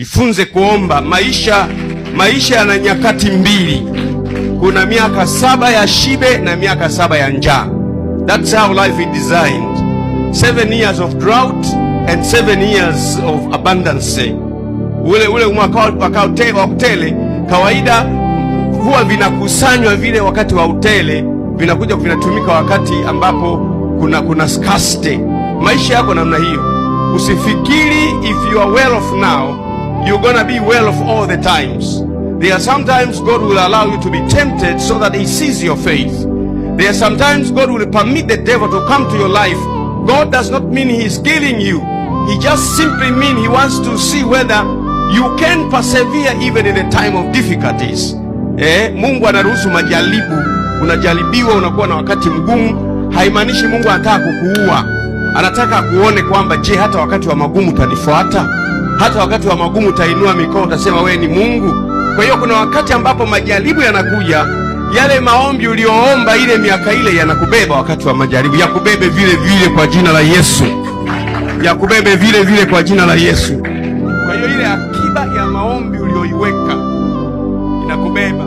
Jifunze kuomba. Maisha yana nyakati mbili. Kuna miaka 7 ya shibe na miaka 7 ya njaa. That's how life is designed. 7 years of drought and 7 years of abundance. Ule mwaka wa utele kawaida huwa vinakusanywa vile wakati wa utele, vinakuja vinatumika wakati ambapo kuna scarcity. Maisha yako namna hiyo. Usifikiri if you are well off now, you're gonna be well off all the times. There are sometimes God will allow you to be tempted so that he sees your faith. There are sometimes God will permit the devil to come to your life. God does not mean he's killing you. He just simply mean he wants to see whether you can persevere even in the time of difficulties. Mungu anaruhusu majaribu. Unajaribiwa, unakuwa na wakati mgumu. Haimaanishi Mungu anataka kukuua. Anataka kuone kwamba je, hata wakati wa magumu utanifuata? Hata wakati wa magumu utainua mikono utasema wewe ni Mungu? Kwa hiyo kuna wakati ambapo majaribu yanakuja, yale maombi uliyoomba ile miaka ile yanakubeba wakati wa majaribu, yakubebe vile vile kwa jina la Yesu, yakubebe vile vile kwa jina la Yesu. Kwa hiyo ile akiba ya maombi uliyoiweka inakubeba.